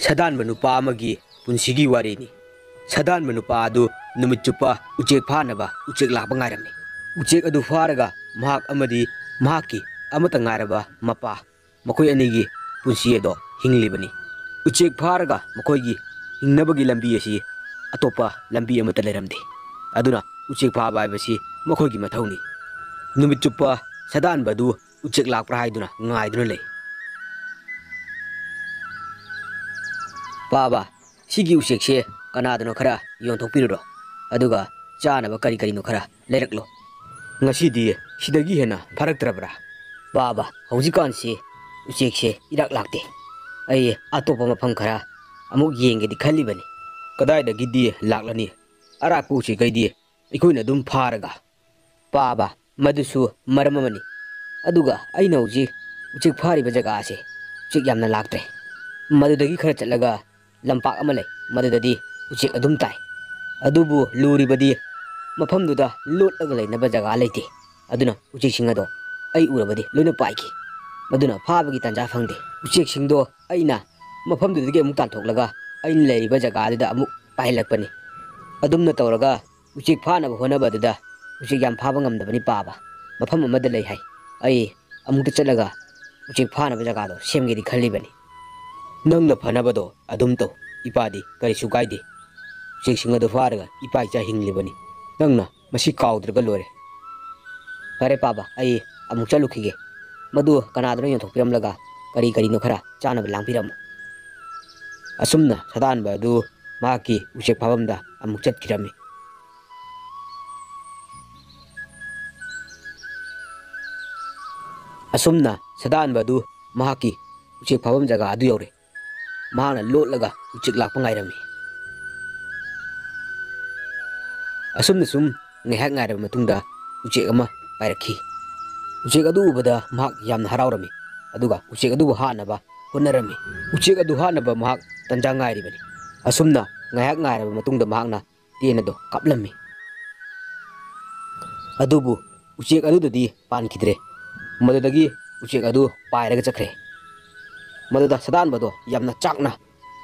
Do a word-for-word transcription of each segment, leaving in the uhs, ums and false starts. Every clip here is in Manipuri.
ꯁꯥꯗꯥꯟꯕ ꯅꯨꯄꯥ ꯑꯃꯒꯤ ꯄꯨꯟꯁꯤꯒꯤ ꯋꯥꯔꯤꯅꯤ꯫ ꯁꯥꯗꯥꯟꯕ ꯅꯨꯄꯥ ꯑꯗꯨ ꯅꯨꯃꯤꯠ ꯆꯨꯞꯄ ꯎꯆꯦꯛ ꯐꯥꯅꯕ ꯎꯆꯦꯛ ꯂꯥꯛꯄ ꯉꯥꯏꯔꯝꯃꯤ꯫ ꯎꯆꯦꯛ ꯑꯗꯨ ꯐꯥꯔꯒ ꯃꯍꯥꯛ ꯑꯃꯗꯤ ꯃꯍꯥꯛꯀꯤ ꯑꯃꯠꯇ ꯉꯥꯏꯔꯕ ꯃꯄꯥ, ꯃꯈꯣꯏ ꯑꯅꯤꯒꯤ ꯄꯨꯟꯁꯤ ꯑꯗꯣ ꯍꯤꯡꯂꯤꯕꯅꯤ꯫ ꯎꯆꯦꯛ ꯐꯥꯔꯒ ꯃꯈꯣꯏꯒꯤ ꯍꯤꯡꯅꯕꯒꯤ ꯂꯝꯕꯤ ꯑꯁꯤ ꯑꯇꯣꯞꯄ ꯂꯝꯕꯤ ꯑꯃꯠꯇ ꯂꯩꯔꯝꯗꯦ꯫ ꯑꯗꯨꯅ ꯎꯆꯦꯛ ꯐꯥꯕ ꯍꯥꯏꯕꯁꯤ ꯃꯈꯣꯏꯒꯤ ꯃꯊꯧꯅꯤ꯫ ꯅꯨꯃꯤꯠ ꯆꯨꯞꯄ ꯁꯥꯗꯥꯟꯕ ꯑꯗꯨ ꯎꯆꯦꯛ ꯂꯥꯛꯄ꯭ꯔꯥ ꯍꯥꯏꯗꯨꯅ ꯉꯥꯏꯗꯨꯅ ꯂꯩ꯫ "ꯄꯥꯕ, ꯁꯤꯒꯤ ꯎꯆꯦꯛꯁꯦ ꯀꯅꯥꯗꯅꯣ ꯈꯔ ꯌꯣꯟꯊꯣꯛꯄꯤꯔꯨꯔꯣ, ꯑꯗꯨꯒ ꯆꯥꯅꯕ ꯀꯔꯤ ꯀꯔꯤꯅꯣ ꯈꯔ ꯂꯩꯔꯛꯂꯣ꯫ ꯉꯁꯤꯗꯤ ꯁꯤꯗꯒꯤ ꯍꯦꯟꯅ ꯐꯥꯔꯛꯇ꯭ꯔꯕ꯭ꯔꯥ?" "ꯄꯥꯕ, ꯍꯧꯖꯤꯛꯀꯥꯟꯁꯤ ꯎꯆꯦꯛꯁꯦ ꯏꯔꯥꯛ ꯂꯥꯛꯇꯦ꯫ ꯑꯩ ꯑꯇꯣꯞꯄ ꯃꯐꯝ ꯈꯔ ꯑꯃꯨꯛ ꯌꯦꯡꯒꯦꯗꯤ ꯈꯜꯂꯤꯕꯅꯤ꯫" "ꯀꯗꯥꯏꯗꯒꯤꯗꯤ ꯂꯥꯛꯂꯅꯤ? ꯑꯔꯥꯛꯄ ꯎꯆꯦꯛꯈꯩꯗꯤ ꯑꯩꯈꯣꯏꯅ ꯑꯗꯨꯝ ꯐꯥꯔꯒ꯫" "ꯄꯥꯕ, ꯃꯗꯨꯁꯨ ꯃꯔꯝ ꯑꯃꯅꯤ꯫ ꯑꯗꯨꯒ ꯑꯩꯅ ꯍꯧꯖꯤꯛ ꯎꯆꯦꯛ ꯐꯥꯔꯤꯕ ꯖꯒꯥ ꯑꯁꯦ ꯎꯆꯦꯛ ꯌꯥꯝꯅ ꯂꯥꯛꯇ꯭ꯔꯦ꯫ ꯃꯗꯨꯗꯒꯤ ꯈꯔ ꯆꯠꯂꯒ ꯂꯝꯄꯥꯛ ꯑꯃ ꯂꯩ, ꯃꯗꯨꯗꯗꯤ ꯎꯆꯦꯛ ꯑꯗꯨꯝ ꯇꯥꯏ꯫ ꯑꯗꯨꯕꯨ ꯂꯨꯔꯤꯕꯗꯤ ꯃꯐꯝꯗꯨꯗ ꯂꯣꯠꯂꯒ ꯂꯩꯅꯕ ꯖꯒꯥ ꯂꯩꯇꯦ꯫ ꯑꯗꯨꯅ ꯎꯆꯦꯛꯁꯤꯡ ꯑꯗꯣ ꯑꯩ ꯎꯔꯕꯗꯤ ꯂꯣꯏꯅ ꯄꯥꯏꯈꯤ꯫ ꯃꯗꯨꯅ ꯐꯥꯕꯒꯤ ꯇꯥꯟꯖꯥ ꯐꯪꯗꯦ꯫ ꯎꯆꯦꯛꯁꯤꯡꯗꯣ ꯑꯩꯅ ꯃꯐꯝꯗꯨꯗꯒꯤ ꯑꯃꯨꯛ ꯇꯥꯟꯊꯣꯛꯂꯒ ꯑꯩꯅ ꯂꯩꯔꯤꯕ ꯖꯒꯥꯗꯨꯗ ꯑꯃꯨꯛ ꯄꯥꯏꯍꯜꯂꯛꯄꯅꯤ꯫ ꯑꯗꯨꯝꯅ ꯇꯧꯔꯒ ꯎꯆꯦꯛ ꯐꯥꯅꯕ ꯍꯣꯠꯅꯕꯗꯨꯗ ꯎꯆꯦꯛ ꯌꯥꯝ ꯐꯥꯕ ꯉꯝꯗꯕꯅꯤ ꯄꯥꯕ꯫ ꯃꯐꯝ ꯑꯃꯗ ꯂꯩ ꯍꯥꯏ꯫ ꯑꯩ ꯑꯃꯨꯛꯇ ꯆꯠꯂꯒ ꯎꯆꯦꯛ ꯐꯥꯅꯕ ꯖꯒꯥꯗꯣ ꯁꯦꯝꯒꯦꯗꯤ ꯈꯜꯂꯤꯕꯅꯤ꯫" "ꯅꯪꯅ ꯐꯅꯕꯗꯣ ꯑꯗꯨꯝ ꯇꯧ, ꯏꯄꯥꯗꯤ ꯀꯔꯤꯁꯨ ꯀꯥꯏꯗꯦ꯫ ꯎꯆꯦꯛꯁꯤꯡ ꯑꯗꯨ ꯐꯥꯔꯒ ꯏꯄꯥ ꯏꯆꯥ ꯍꯤꯡꯂꯤꯕꯅꯤ꯫ ꯅꯪꯅ ꯃꯁꯤ ꯀꯥꯎꯗ꯭ꯔꯒ ꯂꯣꯏꯔꯦ꯫" "ꯐꯔꯦ ꯄꯥꯕ, ꯑꯩ ꯑꯃꯨꯛ ꯆꯠꯂꯨꯈꯤꯒꯦ꯫ ꯃꯗꯨ ꯀꯅꯥꯗꯅꯣ ꯌꯣꯟꯊꯣꯛꯄꯤꯔꯝꯂꯒ ꯀꯔꯤ ꯀꯔꯤꯅꯣ ꯈꯔ ꯆꯥꯅꯕ ꯂꯥꯡꯕꯤꯔꯝꯃꯨ꯫" ꯑꯁꯨꯝꯅ ꯁꯥꯗꯥꯟꯕ ꯑꯗꯨ ꯃꯍꯥꯛꯀꯤ ꯎꯆꯦꯛ ꯐꯥꯐꯝꯗ ꯑꯃꯨꯛ ꯆꯠꯈꯤꯔꯝꯃꯤ꯫ ꯑꯁꯨꯝꯅ ꯁꯥꯗꯥꯟꯕ ꯑꯗꯨ ꯃꯍꯥꯛꯀꯤ ꯎꯆꯦꯛ ꯐꯥꯐꯝ ꯖꯒꯥ ꯑꯗꯨ ꯌꯧꯔꯦ꯫ ꯃꯍꯥꯛꯅ ꯂꯣꯠꯂꯒ ꯎꯆꯦꯛ ꯂꯥꯛꯄ ꯉꯥꯏꯔꯝꯃꯤ꯫ ꯑꯁꯨꯝꯅ ꯁꯨꯝ ꯉꯥꯏꯍꯥꯛ ꯉꯥꯏꯔꯕ ꯃꯇꯨꯡꯗ ꯎꯆꯦꯛ ꯑꯃ ꯄꯥꯏꯔꯛꯈꯤ꯫ ꯎꯆꯦꯛ ꯑꯗꯨ ꯎꯕꯗ ꯃꯍꯥꯛ ꯌꯥꯝꯅ ꯍꯔꯥꯎꯔꯝꯃꯤ, ꯑꯗꯨꯒ ꯎꯆꯦꯛ ꯑꯗꯨꯕꯨ ꯍꯥꯠꯅꯕ ꯍꯣꯠꯅꯔꯝꯃꯤ꯫ ꯎꯆꯦꯛ ꯑꯗꯨ ꯍꯥꯠꯅꯕ ꯃꯍꯥꯛ ꯇꯟꯖꯥ ꯉꯥꯏꯔꯤꯕꯅꯤ꯫ ꯑꯁꯨꯝꯅ ꯉꯥꯏꯍꯥꯛ ꯉꯥꯏꯔꯕ ꯃꯇꯨꯡꯗ ꯃꯍꯥꯛꯅ ꯇꯦꯟ ꯑꯗꯨ ꯀꯥꯞꯂꯝꯃꯤ꯫ ꯑꯗꯨꯕꯨ ꯎꯆꯦꯛ ꯑꯗꯨꯗꯗꯤ ꯄꯥꯟꯈꯤꯗ꯭ꯔꯦ꯫ ꯃꯗꯨꯗꯒꯤ ꯎꯆꯦꯛ ꯑꯗꯨ ꯄꯥꯏꯔꯒ ꯆꯠꯈ꯭ꯔꯦ꯫ ꯃꯗꯨꯗ ꯁꯥꯗꯥꯟꯕꯗꯣ ꯌꯥꯝꯅ ꯆꯥꯛꯅ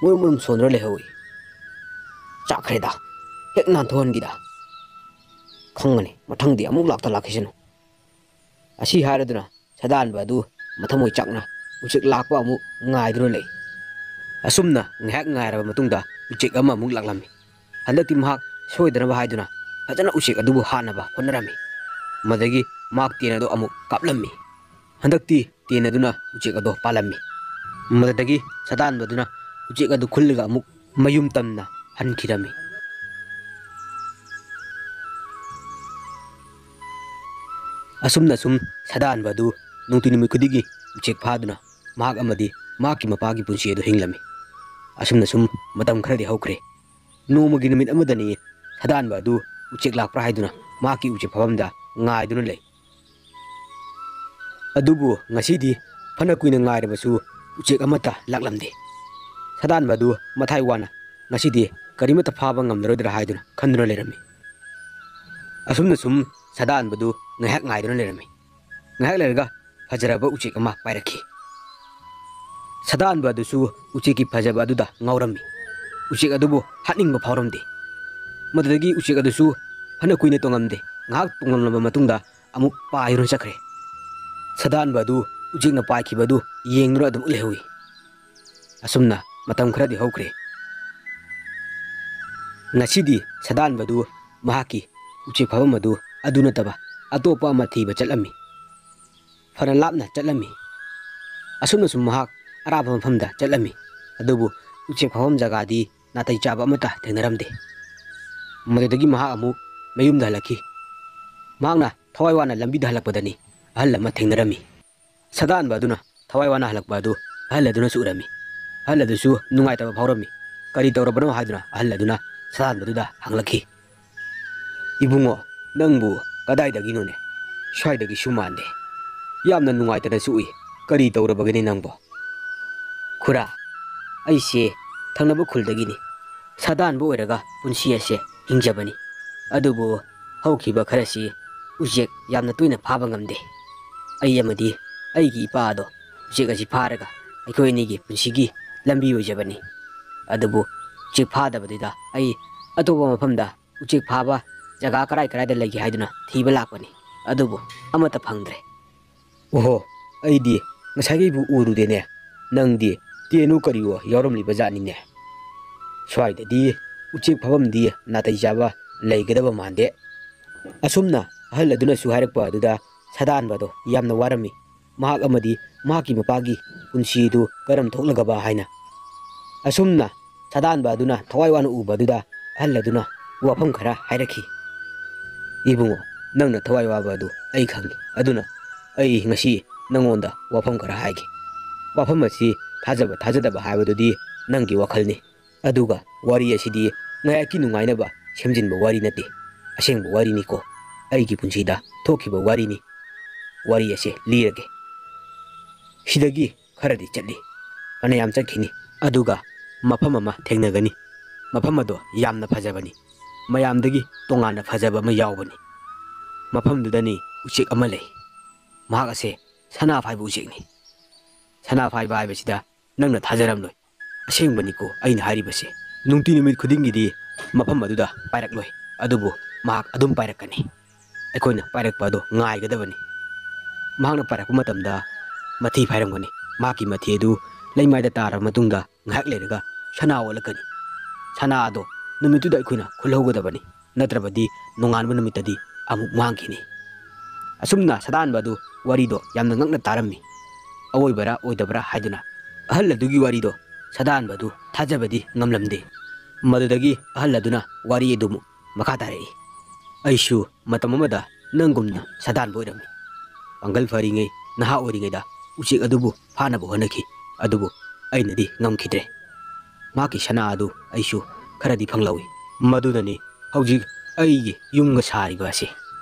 ꯃꯨꯔꯨꯝ ꯃꯨꯔꯨꯝ ꯁꯣꯟꯗꯨꯅ ꯂꯩꯍꯧꯏ꯫ "ꯆꯥꯛꯈ꯭ꯔꯦꯗ, ꯍꯦꯛ ꯅꯥꯟꯊꯣꯛꯍꯟꯒꯤꯗ꯫ ꯈꯪꯒꯅꯤ, ꯃꯊꯪꯗꯤ ꯑꯃꯨꯛ ꯂꯥꯛꯇ ꯂꯥꯛꯈꯤꯁꯅꯨ"꯫ ꯑꯁꯤ ꯍꯥꯏꯔꯗꯨꯅ ꯁꯥꯗꯥꯟꯕ ꯑꯗꯨ ꯃꯊꯃꯣꯏ ꯆꯥꯛꯅ ꯎꯆꯦꯛ ꯂꯥꯛꯄ ꯑꯃꯨꯛ ꯉꯥꯏꯗꯨꯅ ꯂꯩ꯫ ꯑꯁꯨꯝꯅ ꯉꯥꯏꯍꯥꯛ ꯉꯥꯏꯔꯕ ꯃꯇꯨꯡꯗ ꯎꯆꯦꯛ ꯑꯃ ꯑꯃꯨꯛ ꯂꯥꯛꯂꯝꯃꯤ꯫ ꯍꯟꯗꯛꯇꯤ ꯃꯍꯥꯛ ꯁꯣꯏꯗꯅꯕ ꯍꯥꯏꯗꯨꯅ ꯐꯖꯅ ꯎꯆꯦꯛ ꯑꯗꯨꯕꯨ ꯍꯥꯠꯅꯕ ꯍꯣꯠꯅꯔꯝꯃꯤ꯫ ꯃꯗꯒꯤ ꯃꯍꯥꯛ ꯇꯦꯟ ꯑꯗꯨ ꯑꯃꯨꯛ ꯀꯥꯞꯂꯝꯃꯤ꯫ ꯍꯟꯗꯛꯇꯤ ꯇꯦꯟ ꯑꯗꯨꯅ ꯎꯆꯦꯛ ꯑꯗꯨ ꯄꯥꯜꯂꯝꯃꯤ꯫ ꯃꯗꯨꯗꯒꯤ ꯁꯥꯗꯥꯟꯕꯗꯨꯅ ꯎꯆꯦꯛ ꯑꯗꯨ ꯈꯨꯜꯂꯒ ꯑꯃꯨꯛ ꯃꯌꯨꯝ ꯇꯝꯅ ꯍꯟꯈꯤꯔꯝꯃꯤ꯫ ꯑꯁꯨꯝꯅ ꯁꯨꯝ ꯁꯥꯗꯥꯟꯕ ꯑꯗꯨ ꯅꯨꯡꯇꯤ ꯅꯨꯃꯤꯠ ꯈꯨꯗꯤꯡꯒꯤ ꯎꯆꯦꯛ ꯐꯥꯗꯨꯅ ꯃꯍꯥꯛ ꯑꯃꯗꯤ ꯃꯍꯥꯛꯀꯤ ꯃꯄꯥꯒꯤ ꯄꯨꯟꯁꯤ ꯑꯗꯨ ꯍꯤꯡꯂꯝꯃꯤ꯫ ꯑꯁꯨꯝꯅ ꯁꯨꯝ ꯃꯇꯝ ꯈꯔꯗꯤ ꯍꯧꯈ꯭ꯔꯦ꯫ ꯅꯣꯡꯃꯒꯤ ꯅꯨꯃꯤꯠ ꯑꯃꯗꯅꯤ ꯁꯥꯗꯥꯟꯕ ꯑꯗꯨ ꯎꯆꯦꯛ ꯂꯥꯛꯄ꯭ꯔꯥ ꯍꯥꯏꯗꯨꯅ ꯃꯍꯥꯛꯀꯤ ꯎꯆꯦꯛ ꯐꯥꯐꯝꯗ ꯉꯥꯏꯗꯨꯅ ꯂꯩ꯫ ꯑꯗꯨꯕꯨ ꯉꯁꯤꯗꯤ ꯐꯅ ꯀꯨꯏꯅ ꯉꯥꯏꯔꯕꯁꯨ ꯎꯆꯦꯛ ꯑꯃꯠꯇ ꯂꯥꯛꯂꯝꯗꯦ꯫ ꯁꯥꯗꯥꯟꯕ ꯑꯗꯨ ꯃꯊꯥꯏ ꯋꯥꯅ ꯉꯁꯤꯗꯤ ꯀꯔꯤꯃꯠꯇ ꯐꯥꯕ ꯉꯝꯂꯔꯣꯏꯗ꯭ꯔꯥ ꯍꯥꯏꯗꯨꯅ ꯈꯟꯗꯨꯅ ꯂꯩꯔꯝꯃꯤ꯫ ꯑꯁꯨꯝꯅ ꯁꯨꯝ ꯁꯥꯗꯥꯟꯕꯗꯨ ꯉꯥꯏꯍꯥꯛ ꯉꯥꯏꯗꯨꯅ ꯂꯩꯔꯝꯃꯤ꯫ ꯉꯥꯏꯍꯥꯛ ꯂꯩꯔꯒ ꯐꯖꯔꯕ ꯎꯆꯦꯛ ꯑꯃ ꯄꯥꯏꯔꯛꯈꯤ꯫ ꯁꯥꯗꯥꯟꯕ ꯑꯗꯨꯁꯨ ꯎꯆꯦꯛꯀꯤ ꯐꯖꯕ ꯑꯗꯨꯗ ꯉꯥꯎꯔꯝꯃꯤ꯫ ꯎꯆꯦꯛ ꯑꯗꯨꯕꯨ ꯍꯥꯠꯅꯤꯡꯕ ꯐꯥꯎꯔꯝꯗꯦ꯫ ꯃꯗꯨꯗꯒꯤ ꯎꯆꯦꯛ ꯑꯗꯨꯁꯨ ꯐꯅ ꯀꯨꯏꯅ ꯇꯣꯡꯉꯝꯗꯦ꯫ ꯉꯥꯏꯍꯥꯛ ꯇꯣꯡꯉꯝꯂꯕ ꯃꯇꯨꯡꯗ ꯑꯃꯨꯛ ꯄꯥꯏꯗꯨꯅ ꯆꯠꯈ꯭ꯔꯦ꯫ ꯁꯥꯗꯥꯟꯕ ꯑꯗꯨ ꯎꯆꯦꯛꯅ ꯄꯥꯏꯈꯤꯕ ꯑꯗꯨ ꯌꯦꯡꯗꯨꯅ ꯑꯗꯨꯃꯛ ꯂꯩꯍꯧꯏ꯫ ꯑꯁꯨꯝꯅ ꯃꯇꯝ ꯈꯔꯗꯤ ꯍꯧꯈ꯭ꯔꯦ꯫ ꯉꯁꯤꯗꯤ ꯁꯥꯗꯥꯟꯕꯗꯨ ꯃꯍꯥꯛꯀꯤ ꯎꯆꯦꯛ ꯐꯥꯐꯝ ꯑꯗꯨ, ꯑꯗꯨ ꯅꯠꯇꯕ ꯑꯇꯣꯞꯄ ꯑꯃ ꯊꯤꯕ ꯆꯠꯂꯝꯃꯤ꯫ ꯐꯅ ꯂꯥꯞꯅ ꯆꯠꯂꯝꯃꯤ꯫ ꯑꯁꯨꯝꯅꯁꯨ ꯃꯍꯥꯛ ꯑꯔꯥꯞꯄ ꯃꯐꯝꯗ ꯆꯠꯂꯝꯃꯤ꯫ ꯑꯗꯨꯕꯨ ꯎꯆꯦꯛ ꯐꯥꯐꯝ ꯖꯒꯥꯗꯤ ꯅꯥꯇꯩ ꯆꯥꯕ ꯑꯃꯠꯇ ꯊꯦꯡꯅꯔꯝꯗꯦ꯫ ꯃꯗꯨꯗꯒꯤ ꯃꯍꯥꯛ ꯑꯃꯨꯛ ꯃꯌꯨꯝꯗ ꯍꯜꯂꯛꯈꯤ꯫ ꯃꯍꯥꯛꯅ ꯊꯋꯥꯏ ꯋꯥꯅ ꯂꯝꯕꯤꯗ ꯍꯜꯂꯛꯄꯗꯅꯤ ꯑꯍꯜ ꯑꯃ ꯊꯦꯡꯅꯔꯝꯃꯤ꯫ ꯁꯥꯗꯥꯟꯕ ꯑꯗꯨꯅ ꯊꯋꯥꯏ ꯋꯥꯅ ꯍꯜꯂꯛꯄ ꯑꯗꯨ ꯑꯍꯜ ꯑꯗꯨꯅꯁꯨ ꯎꯔꯝꯃꯤ꯫ ꯑꯍꯜ ꯑꯗꯨꯁꯨ ꯅꯨꯡꯉꯥꯏꯇꯕ ꯐꯥꯎꯔꯝꯃꯤ꯫ ꯀꯔꯤ ꯇꯧꯔꯕꯅꯣ ꯍꯥꯏꯗꯨꯅ ꯑꯍꯜ ꯑꯗꯨꯅ ꯁꯥꯗꯥꯟꯕꯗꯨꯗ ꯍꯪꯂꯛꯈꯤ꯫ "ꯏꯕꯨꯡꯉꯣ, ꯅꯪꯕꯨ ꯀꯗꯥꯏꯗꯒꯤꯅꯣꯅꯦ? ꯁ꯭ꯋꯥꯏꯗꯒꯤꯁꯨ ꯃꯥꯟꯗꯦ꯫ ꯌꯥꯝꯅ ꯅꯨꯡꯉꯥꯏꯇꯅꯁꯨ ꯎꯏ꯫ ꯀꯔꯤ ꯇꯧꯔꯕꯒꯦꯅꯦ ꯅꯪꯕꯣ?" "ꯈꯨꯔꯥ, ꯑꯩꯁꯦ ꯊꯪꯅꯕ ꯈꯨꯜꯗꯒꯤꯅꯤ꯫ ꯁꯥꯗꯥꯟꯕ ꯑꯣꯏꯔꯒ ꯄꯨꯟꯁꯤ ꯑꯁꯦ ꯍꯤꯡꯖꯕꯅꯤ꯫ ꯑꯗꯨꯕꯨ ꯍꯧꯈꯤꯕ ꯈꯔꯁꯤ ꯎꯆꯦꯛ ꯌꯥꯝꯅ ꯇꯣꯏꯅ ꯐꯥꯕ ꯉꯝꯗꯦ꯫ ꯑꯩ ꯑꯃꯗꯤ ꯑꯩꯒꯤ ꯏꯄꯥ ꯑꯗꯣ ꯎꯆꯦꯛ ꯑꯁꯤ ꯐꯥꯔꯒ ꯑꯩꯈꯣꯏ ꯑꯅꯤꯒꯤ ꯄꯨꯟꯁꯤꯒꯤ ꯂꯝꯕꯤ ꯑꯣꯏꯖꯕꯅꯤ"꯫ ꯑꯗꯨꯕꯨ ꯎꯆꯦꯛ ꯐꯥꯗꯕꯗꯨꯗ ꯑꯩ ꯑꯇꯣꯞꯄ ꯃꯐꯝꯗ ꯎꯆꯦꯛ ꯐꯥꯕ ꯖꯒꯥ ꯀꯔꯥꯏ ꯀꯔꯥꯏꯗ ꯂꯩꯒꯦ ꯍꯥꯏꯗꯨꯅ ꯊꯤꯕ ꯂꯥꯛꯄꯅꯤ꯫ ꯑꯗꯨꯕꯨ ꯑꯃꯠꯇ ꯐꯪꯗ꯭ꯔꯦ꯫ "ꯑꯣꯍꯣ, ꯑꯩꯗꯤ ꯉꯁꯥꯏꯈꯩꯕꯨ ꯎꯔꯨꯗꯦꯅꯦ꯫ ꯅꯪꯗꯤ ꯇꯦꯟꯅꯨ ꯀꯔꯤꯑꯣ ꯌꯥꯎꯔꯝꯂꯤꯕ ꯖꯥꯠꯅꯤꯅꯦ꯫ ꯁ꯭ꯋꯥꯏꯗꯗꯤ ꯎꯆꯦꯛ ꯐꯥꯐꯝꯗꯤ ꯅꯥꯇꯩ ꯆꯥꯕ ꯂꯩꯒꯗꯕ ꯃꯥꯟꯗꯦ"꯫ ꯑꯁꯨꯝꯅ ꯑꯍꯜ ꯑꯗꯨꯅꯁꯨ ꯍꯥꯏꯔꯛꯄ ꯑꯗꯨꯗ ꯁꯥꯗꯥꯟꯕ ꯑꯗꯣ ꯌꯥꯝꯅ ꯋꯥꯔꯝꯃꯤ꯫ ꯃꯍꯥꯛ ꯑꯃꯗꯤ ꯃꯍꯥꯛꯀꯤ ꯃꯄꯥꯒꯤ ꯄꯨꯟꯁꯤꯗꯨ ꯀꯔꯝ ꯊꯣꯛꯂꯒꯕ ꯍꯥꯏꯅ꯫ ꯑꯁꯨꯝꯅ ꯁꯥꯗꯥꯟꯕ ꯑꯗꯨꯅ ꯊꯋꯥꯏ ꯋꯥꯅ ꯎꯕ ꯑꯗꯨꯗ ꯑꯍꯜ ꯑꯗꯨꯅ ꯋꯥꯐꯝ ꯈꯔ ꯍꯥꯏꯔꯛꯈꯤ꯫ "ꯏꯕꯨꯡꯉꯣ, ꯅꯪꯅ ꯊꯋꯥꯏ ꯋꯥꯕ ꯑꯗꯨ ꯑꯩ ꯈꯪꯏ꯫ ꯑꯗꯨꯅ ꯑꯩ ꯉꯁꯤ ꯅꯪꯉꯣꯟꯗ ꯋꯥꯐꯝ ꯈꯔ ꯍꯥꯏꯒꯦ꯫ ꯋꯥꯐꯝ ꯑꯁꯤ ꯊꯥꯖꯕ ꯊꯥꯖꯗꯕ ꯍꯥꯏꯕꯗꯨꯗꯤ ꯅꯪꯒꯤ ꯋꯥꯈꯜꯅꯤ꯫ ꯑꯗꯨꯒ ꯋꯥꯔꯤ ꯑꯁꯤꯗꯤ ꯉꯥꯏꯍꯥꯛꯀꯤ ꯅꯨꯡꯉꯥꯏꯅꯕ ꯁꯦꯝꯖꯤꯟꯕ ꯋꯥꯔꯤ ꯅꯠꯇꯦ꯫ ꯑꯁꯦꯡꯕ ꯋꯥꯔꯤꯅꯤꯀꯣ꯫ ꯑꯩꯒꯤ ꯄꯨꯟꯁꯤꯗ ꯊꯣꯛꯈꯤꯕ ꯋꯥꯔꯤꯅꯤ꯫ ꯋꯥꯔꯤ ꯑꯁꯤ ꯂꯤꯔꯒꯦ꯫ ꯁꯤꯗꯒꯤ ꯈꯔꯗꯤ ꯆꯠꯂꯤ꯫ ꯐꯅꯌꯥꯝ ꯆꯠꯈꯤꯅꯤ꯫ ꯑꯗꯨꯒ ꯃꯐꯝ ꯑꯃ ꯊꯦꯡꯅꯒꯅꯤ꯫ ꯃꯐꯝ ꯑꯗꯣ ꯌꯥꯝꯅ ꯐꯖꯕꯅꯤ꯫ ꯃꯌꯥꯝꯗꯒꯤ ꯇꯣꯉꯥꯟꯅ ꯐꯖꯕ ꯑꯃ ꯌꯥꯎꯕꯅꯤ꯫ ꯃꯐꯝꯗꯨꯗꯅꯤ ꯎꯆꯦꯛ ꯑꯃ ꯂꯩ꯫ ꯃꯍꯥꯛ ꯑꯁꯦ ꯁꯅꯥ ꯐꯥꯏꯕ ꯎꯆꯦꯛꯅꯤ꯫ ꯁꯅꯥ ꯐꯥꯏꯕ ꯍꯥꯏꯕꯁꯤꯗ ꯅꯪꯅ ꯊꯥꯖꯔꯝꯂꯣꯏ꯫ ꯑꯁꯦꯡꯕꯅꯤꯀꯣ ꯑꯩꯅ ꯍꯥꯏꯔꯤꯕꯁꯦ꯫ ꯅꯨꯡꯇꯤ ꯅꯨꯃꯤꯠ ꯈꯨꯗꯤꯡꯒꯤꯗꯤ ꯃꯐꯝ ꯑꯗꯨꯗ ꯄꯥꯏꯔꯛꯂꯣꯏ꯫ ꯑꯗꯨꯕꯨ ꯃꯍꯥꯛ ꯑꯗꯨꯝ ꯄꯥꯏꯔꯛꯀꯅꯤ꯫ ꯑꯩꯈꯣꯏꯅ ꯄꯥꯏꯔꯛꯄ ꯑꯗꯣ ꯉꯥꯏꯒꯗꯕꯅꯤ꯫ ꯃꯍꯥꯛꯅ ꯄꯥꯏꯔꯛꯄ ꯃꯇꯝꯗ ꯃꯊꯤ ꯐꯥꯏꯔꯝꯒꯅꯤ꯫ ꯃꯍꯥꯛꯀꯤ ꯃꯊꯤ ꯑꯗꯨ ꯂꯩꯃꯥꯏꯗ ꯇꯥꯔꯕ ꯃꯇꯨꯡꯗ ꯉꯥꯏꯍꯥꯛ ꯂꯩꯔꯒ ꯁꯅꯥ ꯑꯣꯜꯂꯛꯀꯅꯤ꯫ ꯁꯅꯥ ꯑꯗꯣ ꯅꯨꯃꯤꯠꯇꯨꯗ ꯑꯩꯈꯣꯏꯅ ꯈꯨꯜꯍꯧꯒꯗꯕꯅꯤ꯫ ꯅꯠꯇ꯭ꯔꯕꯗꯤ ꯅꯣꯡꯉꯥꯟꯕ ꯅꯨꯃꯤꯠꯇꯗꯤ ꯑꯃꯨꯛ ꯃꯥꯡꯈꯤꯅꯤ꯫ ꯑꯁꯨꯝꯅ ꯁꯥꯗꯥꯟꯕ ꯑꯗꯨ ꯋꯥꯔꯤꯗꯣ ꯌꯥꯝꯅ ꯉꯛꯅ ꯇꯥꯔꯝꯃꯤ꯫ ꯑꯋꯣꯏꯕꯔꯥ ꯑꯣꯏꯗꯕ꯭ꯔꯥ ꯍꯥꯏꯗꯨꯅ ꯑꯍꯜ ꯑꯗꯨꯒꯤ ꯋꯥꯔꯤꯗꯣ ꯁꯥꯗꯥꯟꯕ ꯑꯗꯨ ꯊꯥꯖꯕꯗꯤ ꯉꯝꯂꯝꯗꯦ꯫ ꯃꯗꯨꯗꯒꯤ ꯑꯍꯜ ꯑꯗꯨꯅ ꯋꯥꯔꯤ ꯑꯗꯨꯃꯨꯛ ꯃꯈꯥ ꯇꯥꯔꯛꯏ꯫ "ꯑꯩꯁꯨ ꯃꯇꯝ ꯑꯃꯗ ꯅꯪꯒꯨꯝꯅ ꯁꯥꯗꯥꯟꯕ ꯑꯣꯏꯔꯝꯃꯤ꯫ ꯄꯥꯡꯒꯜ ꯐꯔꯤꯉꯩ ꯅꯍꯥ ꯑꯣꯏꯔꯤꯉꯩꯗ ꯎꯆꯦꯛ ꯑꯗꯨꯕꯨ ꯐꯥꯅꯕ ꯍꯣꯠꯅꯈꯤ꯫ ꯑꯗꯨꯕꯨ ꯑꯩꯅꯗꯤ ꯉꯝꯈꯤꯗ꯭ꯔꯦ꯫ ꯃꯍꯥꯛꯀꯤ ꯁꯅꯥ ꯑꯗꯨ ꯑꯩꯁꯨ ꯈꯔꯗꯤ ꯐꯪꯂꯛꯏ꯫ ꯃꯗꯨꯅꯅꯤ ꯍꯧꯖꯤꯛ ꯑꯩꯒꯤ ꯌꯨꯝꯒ ꯁꯥꯔꯤꯕ ꯑꯁꯤ꯫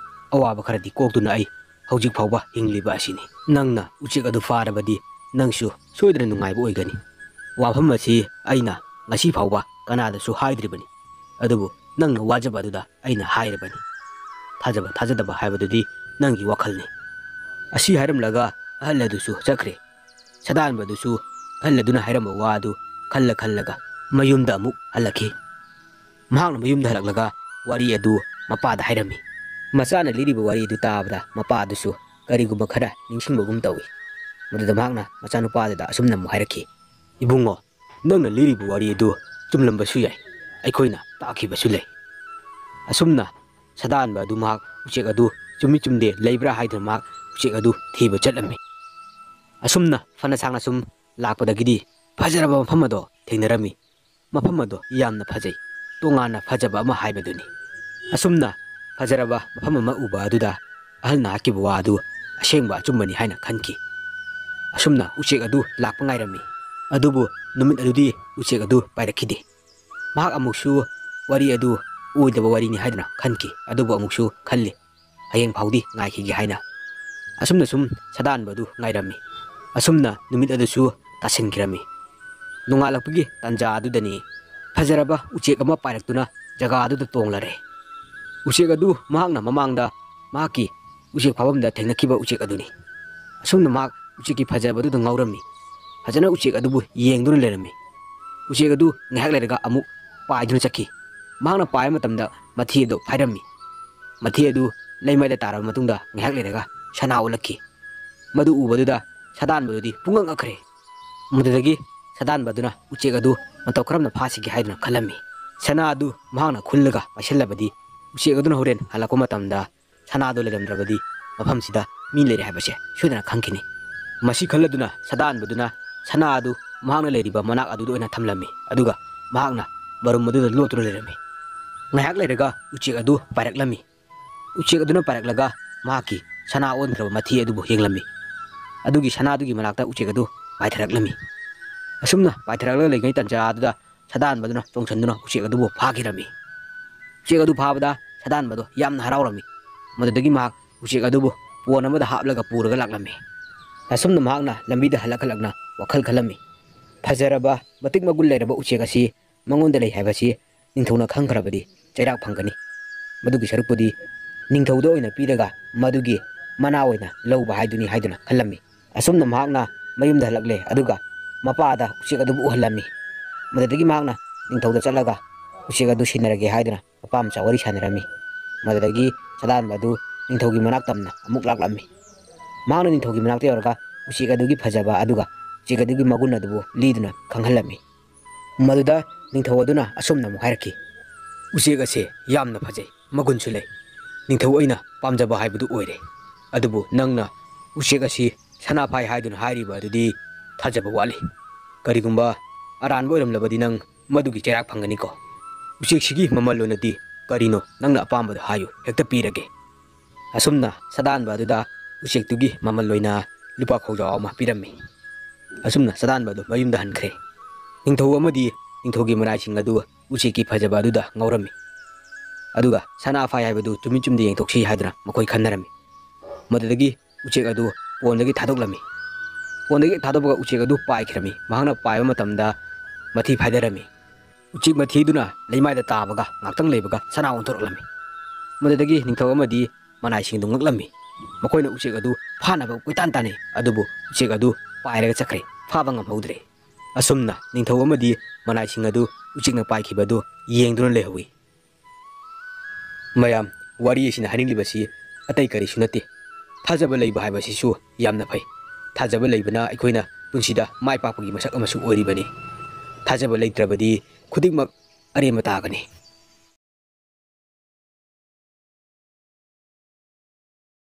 ꯑꯋꯥꯕ ꯈꯔꯗꯤ ꯀꯣꯛꯇꯨꯅ ꯑꯩ ꯍꯧꯖꯤꯛ ꯐꯥꯎꯕ ꯍꯤꯡꯂꯤꯕ ꯑꯁꯤꯅꯤ꯫ ꯅꯪꯅ ꯎꯆꯦꯛ ꯑꯗꯨ ꯐꯥꯔꯕꯗꯤ ꯅꯪꯁꯨ ꯁꯣꯏꯗꯅ ꯅꯨꯡꯉꯥꯏꯕ ꯑꯣꯏꯒꯅꯤ꯫ ꯋꯥꯐꯝ ꯑꯁꯤ ꯑꯩꯅ ꯉꯁꯤ ꯐꯥꯎꯕ ꯀꯅꯥꯗꯁꯨ ꯍꯥꯏꯗ꯭ꯔꯤꯕꯅꯤ꯫ ꯑꯗꯨꯕꯨ ꯅꯪꯅ ꯋꯥꯖꯕ ꯑꯗꯨꯗ ꯑꯩꯅ ꯍꯥꯏꯔꯕꯅꯤ꯫ ꯊꯥꯖꯕ ꯊꯥꯖꯗꯕ ꯍꯥꯏꯕꯗꯨꯗꯤ ꯅꯪꯒꯤ ꯋꯥꯈꯜꯅꯤ"꯫ ꯑꯁꯤ ꯍꯥꯏꯔꯝꯂꯒ ꯑꯍꯜ ꯑꯗꯨꯁꯨ ꯆꯠꯈ꯭ꯔꯦ꯫ ꯁꯥꯗꯥꯟꯕꯗꯨꯁꯨ ꯑꯍꯜ ꯑꯗꯨꯅ ꯍꯥꯏꯔꯝꯕ ꯋꯥ ꯑꯗꯨ ꯈꯜꯂ ꯈꯜꯂꯒ ꯃꯌꯨꯝꯗ ꯑꯃꯨꯛ ꯍꯜꯂꯛꯈꯤ꯫ ꯃꯍꯥꯛꯅ ꯃꯌꯨꯝꯗ ꯍꯜꯂꯛꯂꯒ ꯋꯥꯔꯤ ꯑꯗꯨ ꯃꯄꯥꯗ ꯍꯥꯏꯔꯝꯃꯤ꯫ ꯃꯆꯥꯅ ꯂꯤꯔꯤꯕ ꯋꯥꯔꯤ ꯑꯗꯨ ꯇꯥꯕꯗ ꯃꯄꯥ ꯑꯗꯨꯁꯨ ꯀꯔꯤꯒꯨꯝꯕ ꯈꯔ ꯅꯤꯡꯁꯤꯡꯕꯒꯨꯝ ꯇꯧꯏ꯫ ꯃꯗꯨꯗ ꯃꯍꯥꯛꯅ ꯃꯆꯥꯅꯨꯄꯥ ꯑꯗꯨꯗ ꯑꯁꯨꯝꯅ ꯑꯃꯨꯛ ꯍꯥꯏꯔꯛꯈꯤ, "ꯏꯕꯨꯡꯉꯣ, ꯅꯪꯅ ꯂꯤꯔꯤꯕ ꯋꯥꯔꯤ ꯑꯗꯨ ꯆꯨꯝꯂꯝꯕꯁꯨ ꯌꯥꯏ, ꯑꯩꯈꯣꯏꯅ ꯇꯥꯈꯤꯕꯁꯨ ꯂꯩ꯫ ꯑꯁꯨꯝꯅ ꯁꯥꯗꯥꯟꯕ ꯑꯗꯨ ꯃꯍꯥꯛ ꯎꯆꯦꯛ ꯑꯗꯨ ꯆꯨꯝꯃꯤ ꯆꯨꯝꯗꯦ ꯂꯩꯕ꯭ꯔꯥ ꯍꯥꯏꯗꯨꯅ ꯃꯍꯥꯛ ꯎꯆꯦꯛ ꯑꯗꯨ ꯊꯤꯕ ꯆꯠꯂꯝꯃꯤ꯫ ꯑꯁꯨꯝꯅ ꯐꯅ ꯁꯥꯡꯅ ꯁꯨꯝ ꯂꯥꯛꯄꯗꯒꯤꯗꯤ ꯐꯖꯔꯕ ꯃꯐꯝ ꯑꯗꯣ ꯊꯦꯡꯅꯔꯝꯃꯤ꯫ ꯃꯐꯝ ꯑꯗꯣ ꯌꯥꯝꯅ ꯐꯖꯩ, ꯇꯣꯉꯥꯟꯅ ꯐꯖꯕ ꯑꯃ ꯍꯥꯏꯕꯗꯨꯅꯤ꯫ ꯑꯁꯨꯝꯅ ꯐꯖꯔꯕ ꯃꯐꯝ ꯑꯃ ꯎꯕ ꯑꯗꯨꯗ ꯑꯍꯜꯅ ꯍꯥꯏꯈꯤꯕ ꯋꯥ ꯑꯗꯨ ꯑꯁꯦꯡꯕ ꯑꯆꯨꯝꯕꯅꯤ ꯍꯥꯏꯅ ꯈꯟꯈꯤ꯫ ꯑꯁꯨꯝꯅ ꯎꯆꯦꯛ ꯑꯗꯨ ꯂꯥꯛꯄ ꯉꯥꯏꯔꯝꯃꯤ꯫ ꯑꯗꯨꯕꯨ ꯅꯨꯃꯤꯠ ꯑꯗꯨꯗꯤ ꯎꯆꯦꯛ ꯑꯗꯨ ꯄꯥꯏꯔꯛꯈꯤꯗꯦ꯫ ꯃꯍꯥꯛ ꯑꯃꯨꯛꯁꯨ ꯋꯥꯔꯤ ꯑꯗꯨ ꯑꯣꯏꯗꯕ ꯋꯥꯔꯤꯅꯤ ꯍꯥꯏꯗꯨꯅ ꯈꯟꯈꯤ, ꯑꯗꯨꯕꯨ ꯑꯃꯨꯛꯁꯨ ꯈꯜꯂꯤ, ꯍꯌꯦꯡ ꯐꯥꯎꯗꯤ ꯉꯥꯏꯈꯤꯒꯦ ꯍꯥꯏꯅ꯫ ꯑꯁꯨꯝꯅ ꯁꯨꯝ ꯁꯥꯗꯥꯟꯕ ꯑꯗꯨ ꯉꯥꯏꯔꯝꯃꯤ꯫ ꯑꯁꯨꯝꯅ ꯅꯨꯃꯤꯠ ꯑꯗꯨꯁꯨ ꯇꯥꯁꯤꯟꯈꯤꯔꯝꯃꯤ꯫ ꯅꯣꯡꯉꯥꯜꯂꯛꯄꯒꯤ ꯇꯥꯟꯖꯥ ꯑꯗꯨꯗꯅꯤ ꯐꯖꯔꯕ ꯎꯆꯦꯛ ꯑꯃ ꯄꯥꯏꯔꯛꯇꯨꯅ ꯖꯒꯥ ꯑꯗꯨꯗ ꯇꯣꯡꯂꯔꯦ꯫ ꯎꯆꯦꯛ ꯑꯗꯨ ꯃꯍꯥꯛꯅ ꯃꯃꯥꯡꯗ ꯃꯍꯥꯛꯀꯤ ꯎꯆꯦꯛ ꯐꯥꯐꯝꯗ ꯊꯦꯡꯅꯈꯤꯕ ꯎꯆꯦꯛ ꯑꯗꯨꯅꯤ꯫ ꯑꯁꯨꯝꯅ ꯃꯍꯥꯛ ꯎꯆꯦꯛꯀꯤ ꯐꯖꯕꯗꯨꯗ ꯉꯥꯎꯔꯝꯃꯤ꯫ ꯐꯖꯅ ꯎꯆꯦꯛ ꯑꯗꯨꯕꯨ ꯌꯦꯡꯗꯨꯅ ꯂꯩꯔꯝꯃꯤ꯫ ꯎꯆꯦꯛ ꯑꯗꯨ ꯉꯥꯏꯍꯥꯛ ꯂꯩꯔꯒ ꯑꯃꯨꯛ ꯄꯥꯏꯗꯨꯅ ꯆꯠꯈꯤ꯫ ꯃꯍꯥꯛꯅ ꯄꯥꯏꯕ ꯃꯇꯝꯗ ꯃꯊꯤ ꯑꯗꯨ ꯐꯥꯏꯔꯝꯃꯤ꯫ ꯃꯊꯤ ꯑꯗꯨ ꯂꯩꯃꯥꯏꯗ ꯇꯥꯔꯕ ꯃꯇꯨꯡꯗ ꯉꯥꯏꯍꯥꯛ ꯂꯩꯔꯒ ꯁꯅꯥ ꯑꯣꯜꯂꯛꯈꯤ꯫ ꯃꯗꯨ ꯎꯕꯗꯨꯗ ꯁꯥꯗꯥꯟꯕꯗꯨꯗꯤ ꯄꯨꯡꯉꯛ ꯉꯛꯈ꯭ꯔꯦ꯫ ꯃꯗꯨꯗꯒꯤ ꯁꯥꯗꯥꯟꯕꯗꯨꯅ ꯎꯆꯦꯛ ꯑꯗꯨ ꯃꯇꯧ ꯀꯔꯝꯅ ꯐꯥꯁꯤꯒꯦ ꯍꯥꯏꯗꯨꯅ ꯈꯜꯂꯝꯃꯤ꯫ ꯁꯅꯥ ꯑꯗꯨ ꯃꯍꯥꯛꯅ ꯈꯨꯜꯂꯒ ꯄꯥꯏꯁꯤꯜꯂꯕꯗꯤ ꯎꯆꯦꯛ ꯑꯗꯨꯅ ꯍꯣꯔꯦꯟ ꯍꯜꯂꯛꯄ ꯃꯇꯝꯗ ꯁꯅꯥꯗꯨ ꯂꯩꯔꯝꯗ꯭ꯔꯕꯗꯤ ꯃꯐꯝꯁꯤꯗ ꯃꯤ ꯂꯩꯔꯦ ꯍꯥꯏꯕꯁꯦ ꯁꯣꯏꯗꯅ ꯈꯪꯈꯤꯅꯤ꯫ ꯃꯁꯤ ꯈꯜꯂꯗꯨꯅ ꯁꯥꯗꯥꯟꯕꯗꯨꯅ ꯁꯅꯥ ꯑꯗꯨ ꯃꯍꯥꯛꯅ ꯂꯩꯔꯤꯕ ꯃꯅꯥꯛ ꯑꯗꯨꯗ ꯑꯣꯏꯅ ꯊꯝꯂꯝꯃꯤ, ꯑꯗꯨꯒ ꯃꯍꯥꯛꯅ ꯃꯔꯨꯝ ꯑꯗꯨꯗ ꯂꯣꯠꯇꯨꯅ ꯂꯩꯔꯝꯃꯤ꯫ ꯉꯥꯏꯍꯥꯛ ꯂꯩꯔꯒ ꯎꯆꯦꯛ ꯑꯗꯨ ꯄꯥꯏꯔꯛꯂꯝꯃꯤ꯫ ꯎꯆꯦꯛ ꯑꯗꯨꯅ ꯄꯥꯏꯔꯛꯂꯒ ꯃꯍꯥꯛꯀꯤ ꯁꯅꯥ ꯑꯣꯟꯈ꯭ꯔꯕ ꯃꯊꯤ ꯑꯗꯨꯕꯨ ꯌꯦꯡꯂꯝꯃꯤ꯫ ꯑꯗꯨꯒꯤ ꯁꯅꯥꯗꯨꯒꯤ ꯃꯅꯥꯛꯇ ꯎꯆꯦꯛ ꯑꯗꯨ ꯄꯥꯏꯊꯔꯛꯂꯝꯃꯤ꯫ ꯑꯁꯨꯝꯅ ꯄꯥꯏꯊꯔꯛꯂꯒ ꯂꯩꯉꯩ ꯇꯟꯖꯥ ꯑꯗꯨꯗ ꯁꯥꯗꯥꯟꯕꯗꯨꯅ ꯆꯣꯡꯁꯤꯟꯗꯨꯅ ꯎꯆꯦꯛ ꯑꯗꯨꯕꯨ ꯐꯥꯈꯤꯔꯝꯃꯤ꯫ ꯎꯆꯦꯛ ꯑꯗꯨ ꯐꯥꯕꯗ ꯁꯥꯗꯥꯟꯕꯗꯨ ꯌꯥꯝꯅ ꯍꯔꯥꯎꯔꯝꯃꯤ꯫ ꯃꯗꯨꯗꯒꯤ ꯃꯍꯥꯛ ꯎꯆꯦꯛ ꯑꯗꯨꯕꯨ ꯄꯣꯟ ꯑꯃꯗ ꯍꯥꯞꯂꯒ ꯄꯨꯔꯒ ꯂꯥꯛꯂꯝꯃꯤ꯫ ꯑꯁꯨꯝꯅ ꯃꯍꯥꯛꯅ ꯂꯝꯕꯤꯗ ꯍꯜꯂꯛ ꯍꯜꯂꯛꯅ ꯋꯥꯈꯜ ꯈꯜꯂꯝꯃꯤ꯫ ꯐꯖꯔꯕ, ꯃꯇꯤꯛ ꯃꯒꯨꯟ ꯂꯩꯔꯕ ꯎꯆꯦꯛ ꯑꯁꯤ ꯃꯉꯣꯟꯗ ꯂꯩ ꯍꯥꯏꯕꯁꯤ ꯅꯤꯡꯊꯧꯅ ꯈꯪꯈ꯭ꯔꯕꯗꯤ ꯆꯩꯔꯥꯛ ꯐꯪꯒꯅꯤ꯫ ꯃꯗꯨꯒꯤ ꯁꯔꯨꯛꯄꯨꯗꯤ ꯅꯤꯡꯊꯧꯗ ꯑꯣꯏꯅ ꯄꯤꯔꯒ ꯃꯗꯨꯒꯤ ꯃꯅꯥ ꯑꯣꯏꯅ ꯂꯧꯕ ꯍꯥꯏꯗꯨꯅꯤ ꯍꯥꯏꯗꯨꯅ ꯈꯜꯂꯝꯃꯤ꯫ ꯑꯁꯨꯝꯅ ꯃꯍꯥꯛꯅ ꯃꯌꯨꯝꯗ ꯍꯜꯂꯛꯂꯦ, ꯑꯗꯨꯒ ꯃꯄꯥꯗ ꯎꯆꯦꯛ ꯑꯗꯨꯕꯨ ꯎꯍꯜꯂꯝꯃꯤ꯫ ꯃꯗꯨꯗꯒꯤ ꯃꯍꯥꯛꯅ ꯅꯤꯡꯊꯧꯗ ꯆꯠꯂꯒ ꯎꯆꯦꯛ ꯑꯗꯨ ꯁꯤꯟꯅꯔꯒꯦ ꯍꯥꯏꯗꯨꯅ ꯃꯄꯥ ꯃꯆꯥ ꯋꯥꯔꯤ ꯁꯥꯟꯅꯔꯝꯃꯤ꯫ ꯃꯗꯨꯗꯒꯤ ꯁꯥꯗꯥꯟꯕ ꯑꯗꯨ ꯅꯤꯡꯊꯧꯒꯤ ꯃꯅꯥꯛ ꯇꯝꯅ ꯑꯃꯨꯛ ꯂꯥꯛꯂꯝꯃꯤ꯫ ꯃꯍꯥꯛꯅ ꯅꯤꯡꯊꯧꯒꯤ ꯃꯅꯥꯛꯇ ꯌꯧꯔꯒ ꯎꯆꯦꯛ ꯑꯗꯨꯒꯤ ꯐꯖꯕ ꯑꯗꯨꯒ ꯎꯆꯦꯛ ꯑꯗꯨꯒꯤ ꯃꯒꯨꯟ ꯑꯗꯨꯕꯨ ꯂꯤꯗꯨꯅ ꯈꯪꯍꯜꯂꯝꯃꯤ꯫ ꯃꯗꯨꯗ ꯅꯤꯡꯊꯧ ꯑꯗꯨꯅ ꯑꯁꯨꯝꯅ ꯑꯃꯨꯛ ꯍꯥꯏꯔꯛꯈꯤ, "ꯎꯆꯦꯛ ꯑꯁꯦ ꯌꯥꯝꯅ ꯐꯖꯩ, ꯃꯒꯨꯟꯁꯨ ꯂꯩ꯫ ꯅꯤꯡꯊꯧ ꯑꯩꯅ ꯄꯥꯝꯖꯕ ꯍꯥꯏꯕꯗꯨ ꯑꯣꯏꯔꯦ꯫ ꯑꯗꯨꯕꯨ ꯅꯪꯅ ꯎꯆꯦꯛ ꯑꯁꯤ ꯁꯅꯥ ꯐꯥꯏ ꯍꯥꯏꯗꯨꯅ ꯍꯥꯏꯔꯤꯕ ꯑꯗꯨꯗꯤ ꯊꯥꯖꯕ ꯋꯥꯠꯂꯤ꯫ ꯀꯔꯤꯒꯨꯝꯕ ꯑꯔꯥꯟꯕ ꯑꯣꯏꯔꯝꯂꯕꯗꯤ ꯅꯪ ꯃꯗꯨꯒꯤ ꯆꯩꯔꯥꯛ ꯐꯪꯒꯅꯤꯀꯣ꯫ ꯎꯆꯦꯛꯁꯤꯒꯤ ꯃꯃꯜ ꯑꯣꯏꯅꯗꯤ ꯀꯔꯤꯅꯣ ꯅꯪꯅ ꯑꯄꯥꯝꯕꯗꯨ ꯍꯥꯏꯌꯨ, ꯍꯦꯛꯇ ꯄꯤꯔꯒꯦ꯫" ꯑꯁꯨꯝꯅ ꯁꯥꯗꯥꯟꯕ ꯑꯗꯨꯗ ꯎꯆꯦꯛꯇꯨꯒꯤ ꯃꯃꯜ ꯑꯣꯏꯅ ꯂꯨꯄꯥ ꯈꯧꯖꯥꯎ ꯑꯃ ꯄꯤꯔꯝꯃꯤ꯫ ꯑꯁꯨꯝꯅ ꯁꯥꯗꯥꯟꯕ ꯑꯗꯨ ꯃꯌꯨꯝꯗ ꯍꯟꯈ꯭ꯔꯦ꯫ ꯅꯤꯡꯊꯧ ꯑꯃꯗꯤ ꯅꯤꯡꯊꯧꯒꯤ ꯃꯅꯥꯏꯁꯤꯡ ꯑꯗꯨ ꯎꯆꯦꯛꯀꯤ ꯐꯖꯕ ꯑꯗꯨꯗ ꯉꯥꯎꯔꯝꯃꯤ꯫ ꯑꯗꯨꯒ ꯁꯅꯥ ꯐꯥꯏ ꯍꯥꯏꯕꯗꯨ ꯆꯨꯝꯃꯤ ꯆꯨꯝꯗꯦ ꯌꯦꯡꯊꯣꯛꯁꯤ ꯍꯥꯏꯗꯨꯅ ꯃꯈꯣꯏ ꯈꯟꯅꯔꯝꯃꯤ꯫ ꯃꯗꯨꯗꯒꯤ ꯎꯆꯦꯛ ꯑꯗꯨ ꯄꯣꯟꯗꯒꯤ ꯊꯥꯗꯣꯛꯂꯝꯃꯤ꯫ ꯄꯣꯟꯗꯒꯤ ꯊꯥꯗꯣꯛꯄꯒ ꯎꯆꯦꯛ ꯑꯗꯨ ꯄꯥꯏꯈ꯭ꯔꯝꯃꯤ꯫ ꯃꯍꯥꯛꯅ ꯄꯥꯏꯕ ꯃꯇꯝꯗ ꯃꯊꯤ ꯐꯥꯏꯗꯔꯝꯃꯤ꯫ ꯎꯆꯦꯛ ꯃꯊꯤꯗꯨꯅ ꯂꯩꯃꯥꯏꯗ ꯇꯥꯕꯒ ꯉꯥꯛꯇꯪ ꯂꯩꯕꯒ ꯁꯅꯥ ꯑꯣꯟꯊꯣꯔꯛꯂꯝꯃꯤ꯫ ꯃꯗꯨꯗꯒꯤ ꯅꯤꯡꯊꯧ ꯑꯃꯗꯤ ꯃꯅꯥꯏꯁꯤꯡꯗꯨ ꯉꯛꯂꯝꯃꯤ꯫ ꯃꯈꯣꯏꯅ ꯎꯆꯦꯛ ꯑꯗꯨ ꯐꯥꯅꯕ ꯀꯣꯏꯇꯥꯟ ꯇꯥꯟꯅꯩ, ꯑꯗꯨꯕꯨ ꯎꯆꯦꯛ ꯑꯗꯨ ꯄꯥꯏꯔꯒ ꯆꯠꯈ꯭ꯔꯦ, ꯐꯥꯕ ꯉꯝꯍꯧꯗ꯭ꯔꯦ꯫ ꯑꯁꯨꯝꯅ ꯅꯤꯡꯊꯧ ꯑꯃꯗꯤ ꯃꯅꯥꯏꯁꯤꯡ ꯑꯗꯨ ꯎꯆꯦꯛꯅ ꯄꯥꯏꯈꯤꯕ ꯑꯗꯨ ꯌꯦꯡꯗꯨꯅ ꯂꯩꯍꯧꯏ꯫ ꯃꯌꯥꯝ, ꯋꯥꯔꯤ ꯑꯁꯤꯅ ꯍꯥꯏꯅꯤꯡꯂꯤꯕꯁꯤ ꯑꯇꯩ ꯀꯔꯤꯁꯨ ꯅꯠꯇꯦ꯫ ꯊꯥꯖꯕ ꯂꯩꯕ ꯍꯥꯏꯕꯁꯤꯁꯨ ꯌꯥꯝꯅ ꯐꯩ꯫ ꯊꯥꯖꯕ ꯂꯩꯕꯅ ꯑꯩꯈꯣꯏꯅ ꯄꯨꯟꯁꯤꯗ ꯃꯥꯏ ꯄꯥꯛꯄꯒꯤ ꯃꯁꯛ ꯑꯃꯁꯨ ꯑꯣꯏꯔꯤꯕꯅꯤ꯫ ꯊꯥꯖꯕ ꯂꯩꯇ꯭ꯔꯕꯗꯤ ꯈꯨꯗꯤꯡꯃꯛ ꯑꯔꯦꯝꯕ ꯇꯥꯒꯅꯤ꯫